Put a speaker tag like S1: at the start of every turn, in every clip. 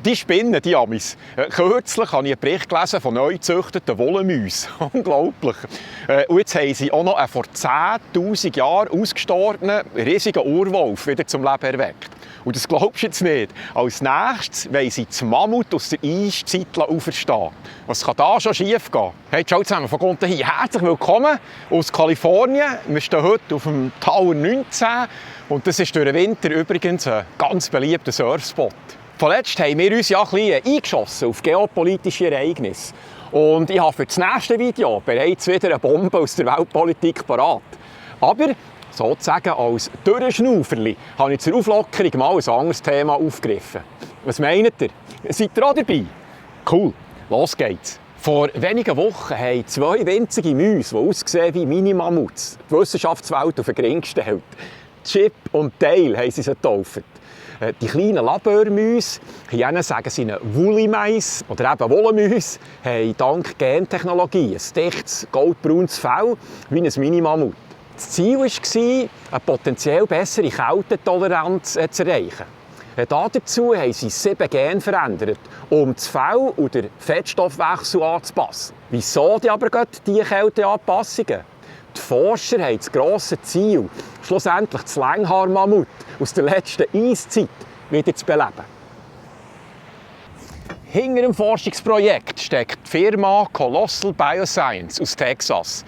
S1: Die Spinnen, die Amis. Kürzlich habe ich einen Bericht gelesen von neu gezüchteten Wollmäusen. Unglaublich. Und jetzt haben sie auch noch einen vor 10'000 Jahren ausgestorbenen riesigen Urwolf wieder zum Leben erweckt. Und das glaubst du jetzt nicht. Als nächstes wollen sie das Mammut aus der Eiszeit auferstehen. Was kann da schon schief gehen? Hey, ciao zusammen von unten hier. Herzlich willkommen aus Kalifornien. Wir stehen heute auf dem Tower 19. Und das ist durch den Winter übrigens ein ganz beliebter Surfspot. Zuletzt haben wir uns ja ein bisschen eingeschossen auf geopolitische Ereignisse. Und ich habe für das nächste Video bereits wieder eine Bombe aus der Weltpolitik parat. Aber sozusagen als Durchschnauferli habe ich zur Auflockerung mal ein anderes Thema aufgegriffen. Was meint ihr? Seid ihr auch dabei? Cool, los geht's. Vor wenigen Wochen haben zwei winzige Mäuse, die aussehen wie Mini-Mammuts, die Wissenschaftswelt auf den Ring gestellt. Chip und Dale haben sie getauft. Die kleinen Labormäuse, hier sagen sie eine Woolly-Mais oder eben Wollmäuse, haben dank Gentechnologie ein dichtes, goldbraunes Fell wie ein Mini-Mammut. Das Ziel war, eine potenziell bessere Kältetoleranz zu erreichen. Dazu haben sie 7 Gene verändert, um das Fell und den Fettstoffwechsel anzupassen. Wieso aber diese Kälteanpassungen? Die Forscher haben das grosse Ziel, schlussendlich das Länghaar-Mammut aus der letzten Eiszeit wieder zu beleben. Hinter dem Forschungsprojekt steckt die Firma Colossal Bioscience aus Texas.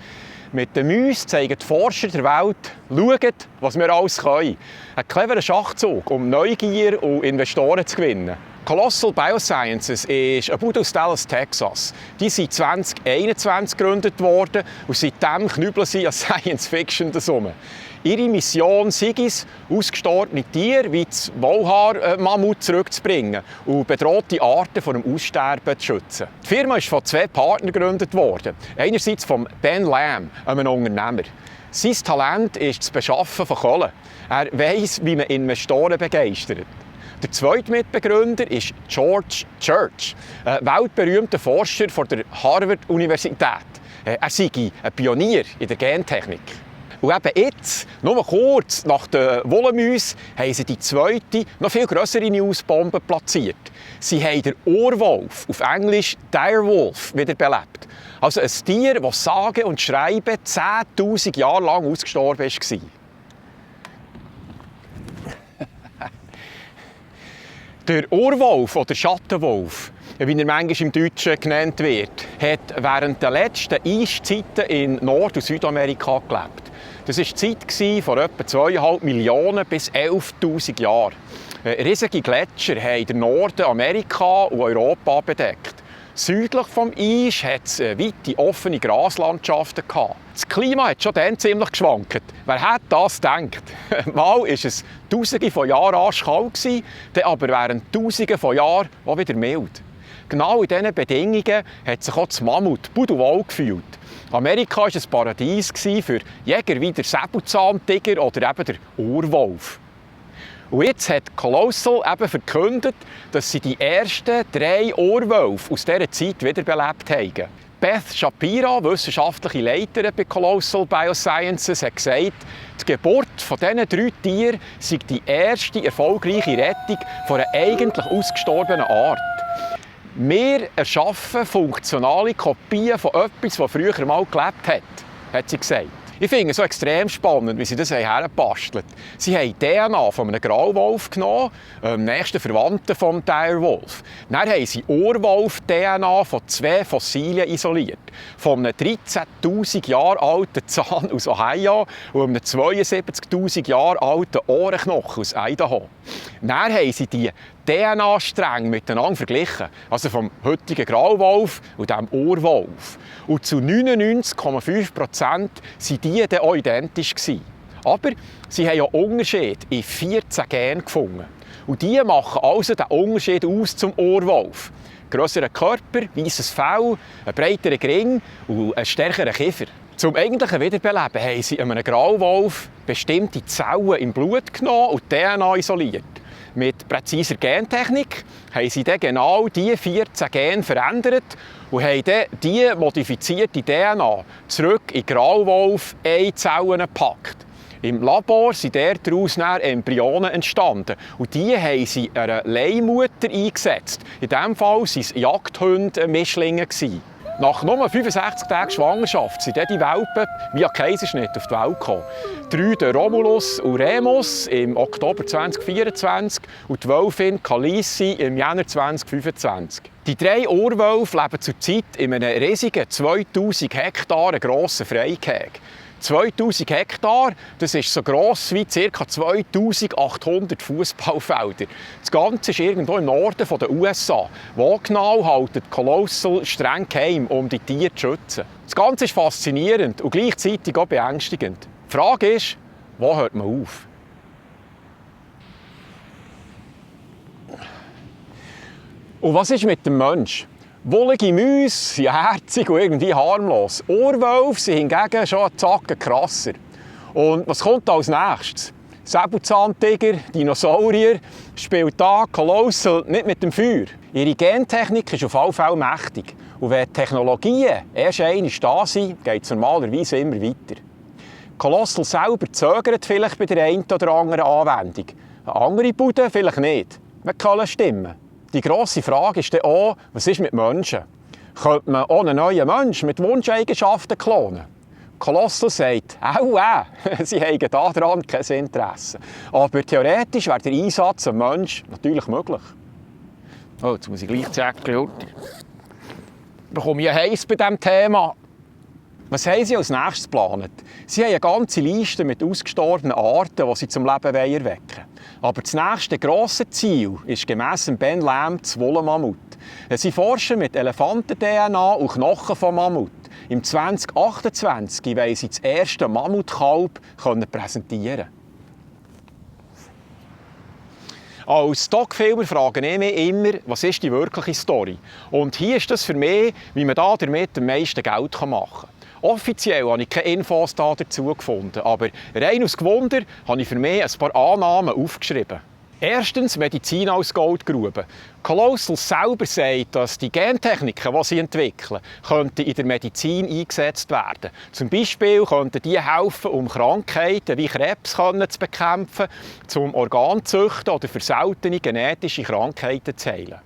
S1: Mit den Mäusen zeigen die Forscher der Welt, schaut, was wir alles können. Ein cleverer Schachzug, um Neugier und Investoren zu gewinnen. Colossal Biosciences ist eine Bude aus Dallas, Texas. Die sind 2021 gegründet worden und seitdem knüppeln sie an Science-Fiction herum. Ihre Mission sei es, ausgestorbene Tiere wie das Wollhaar-Mammut zurückzubringen und bedrohte Arten vor dem Aussterben zu schützen. Die Firma ist von 2 Partnern gegründet worden. Einerseits von Ben Lamb, einem Unternehmer. Sein Talent ist das Beschaffen von Kohle. Er weiss, wie man Investoren begeistert. Der zweite Mitbegründer ist George Church, ein weltberühmter Forscher von der Harvard-Universität. Er sei ein Pionier in der Gentechnik. Und eben jetzt, nur kurz nach den Wollmäusen, haben sie die zweite, noch viel grössere Newsbombe platziert. Sie haben den Urwolf, auf Englisch Direwolf, wiederbelebt. Also ein Tier, das sage und schreibe 10'000 Jahre lang ausgestorben war. Der Urwolf oder Schattenwolf, wie er manchmal im Deutschen genannt wird, hat während der letzten Eiszeiten in Nord- und Südamerika gelebt. Das war die Zeit von etwa 2,5 Millionen bis 11'000 Jahren. Riesige Gletscher haben den Norden Amerika und Europa bedeckt. Südlich vom Eis hat es weite offene Graslandschaften gehabt. Das Klima hat schon dann ziemlich geschwankt. Wer hätte das gedacht? Mal war es Tausende von Jahren arschkalt, dann aber während Tausenden von Jahren auch wieder mild. Genau in diesen Bedingungen hat sich auch das Mammut pudelwohl gefühlt. Amerika war ein Paradies für Jäger wie der Säbelzahntiger oder eben der Urwolf. Und jetzt hat Colossal eben verkündet, dass sie die ersten 3 Urwölfe aus dieser Zeit wiederbelebt haben. Beth Shapira, wissenschaftliche Leiterin bei Colossal Biosciences, hat gesagt, die Geburt von diesen 3 Tieren sei die erste erfolgreiche Rettung von einer eigentlich ausgestorbenen Art. Wir erschaffen funktionale Kopien von etwas, das früher mal gelebt hat sie gesagt. Ich finde es so extrem spannend, wie sie das hergebastelt haben. Sie haben die DNA von einem Grauwolf genommen, dem nächsten Verwandten vom Direwolf. Dann haben sie Urwolf-DNA von 2 Fossilien isoliert. Von einem 13'000 Jahre alten Zahn aus Ohio und einem 72'000 Jahre alten Ohrenknochen aus Idaho. Dann haben sie die DNA-Stränge miteinander verglichen, also vom heutigen Grauwolf und dem Urwolf. Und zu 99,5% waren die dann auch identisch gewesen. Aber sie haben ja Unterschiede in 14 Genen gefunden. Und die machen also den Unterschied aus zum Urwolf. Grösserer Körper, weißes Fell, ein breiterer Ring und ein stärkerer Kiefer. Zum eigentlichen Wiederbeleben haben sie einem Grauwolf bestimmte Zellen im Blut genommen und DNA isoliert. Mit präziser Gentechnik haben sie dann genau diese 14 Gene verändert und haben dann diese modifizierte DNA zurück in Grauwolf-Eizellen gepackt. Im Labor sind daraus Embryonen entstanden. Und die haben sie einer Leihmutter eingesetzt. In diesem Fall waren es Jagdhunde-Mischlinge. Nach nur 65 Tagen Schwangerschaft sind die Welpen via Kaiserschnitt auf die Welt gekommen. 3 der Romulus und Remus im Oktober 2024 und die Wölfin Khaleesi im Jänner 2025. Die 3 Urwölfe leben zurzeit in einem riesigen 2000 Hektar grossen Freigehege. 2000 Hektar, das ist so gross wie ca. 2800 Fußballfelder. Das Ganze ist irgendwo im Norden der USA. Wo genau hält Colossal streng geheim, um die Tiere zu schützen? Das Ganze ist faszinierend und gleichzeitig auch beängstigend. Die Frage ist, wo hört man auf? Und was ist mit dem Menschen? Wollige Mäuse sind herzig und irgendwie harmlos. Urwölfe sind hingegen schon einen Zacken krasser. Und was kommt als nächstes? Säbelzahntiger, Dinosaurier, spielt da Colossal nicht mit dem Feuer. Ihre Gentechnik ist auf alle Fälle mächtig. Und wenn die Technologien erst einmal da sind, geht es normalerweise immer weiter. Colossal selber zögert vielleicht bei der einen oder anderen Anwendung. Eine andere Bude vielleicht nicht. Man kann stimmen. Die grosse Frage ist dann auch, was ist mit Menschen? Könnte man auch einen neuen Menschen mit Wunscheigenschaften klonen? Colossal sagt, sie haben daran kein Interesse. Aber theoretisch wäre der Einsatz am Mensch natürlich möglich. Oh, jetzt muss ich gleich checken. Bekomme ich heiß bei diesem Thema. Was haben sie als nächstes geplant? Sie haben eine ganze Liste mit ausgestorbenen Arten, die sie zum Leben erwecken wollen. Aber das nächste grosse Ziel ist gemäss Ben Lamb das Wollenmammut. Sie forschen mit Elefanten-DNA und Knochen von Mammut. Im 2028 wollen sie das erste Mammutkalb präsentieren. Als Stockfilmer frage ich mich immer, was ist die wirkliche Story? Und hier ist das für mich, wie man damit am meisten Geld machen kann. Offiziell habe ich keine Infos dazu gefunden, aber rein aus Gewunder habe ich für mich ein paar Annahmen aufgeschrieben. Erstens Medizin als Goldgrube. Colossal selber sagt, dass die Gentechniken, die sie entwickeln, könnten in der Medizin eingesetzt werden. Zum Beispiel könnten die helfen, um Krankheiten wie Krebs zu bekämpfen, zum Organzüchten oder für seltene genetische Krankheiten zu heilen.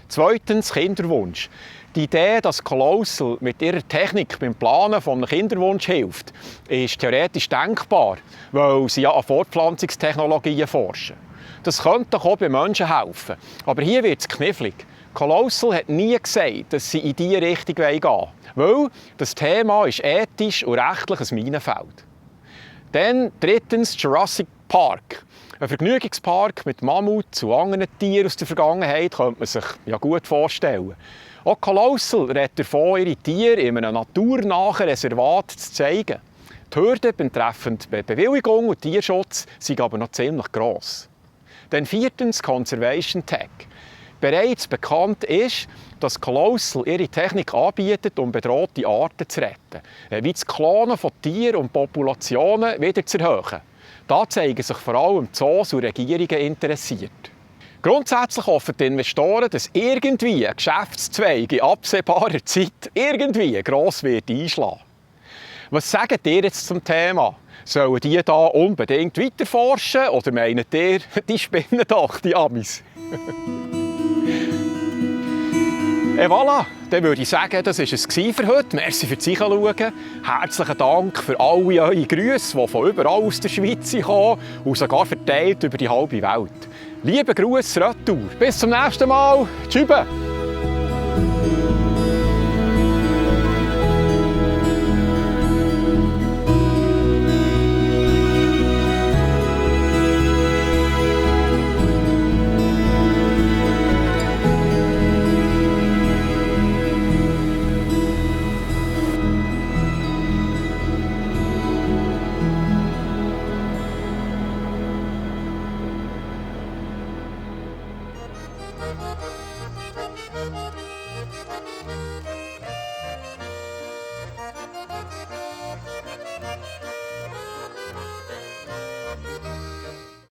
S1: Zweitens Kinderwunsch. Die Idee, dass Colossal mit ihrer Technik beim Planen von einem Kinderwunsch hilft, ist theoretisch denkbar, weil sie ja an Fortpflanzungstechnologien forschen. Das könnte doch auch bei Menschen helfen. Aber hier wird es knifflig. Colossal hat nie gesagt, dass sie in diese Richtung gehen wollen, weil das Thema ist ethisch und rechtlich ein Minenfeld. Dann drittens Jurassic Park. Ein Vergnügungspark mit Mammuts und anderen Tieren aus der Vergangenheit könnte man sich ja gut vorstellen. Auch Colossal redet davon, ihre Tiere in einem naturnahen Reservat zu zeigen. Die Hürden betreffend Bewilligung und Tierschutz sind aber noch ziemlich gross. Dann viertens Conservation Tech. Bereits bekannt ist, dass Colossal ihre Technik anbietet, um bedrohte Arten zu retten, wie das Klonen von Tieren und Populationen wieder zu erhöhen. Da zeigen sich vor allem Zoos und Regierungen interessiert. Grundsätzlich hoffen die Investoren, dass irgendwie ein Geschäftszweig in absehbarer Zeit irgendwie gross wird einschlagen. Was sagt ihr jetzt zum Thema? Sollen die da unbedingt weiterforschen oder meint ihr, die spinnen doch, die Amis? Voilà, dann würde ich sagen, das war es für heute. Merci fürs Zuschauen. Herzlichen Dank für alle eure Grüße, die von überall aus der Schweiz kommen und sogar verteilt über die halbe Welt. Liebe Grüße, Retour. Bis zum nächsten Mal. Tschüss.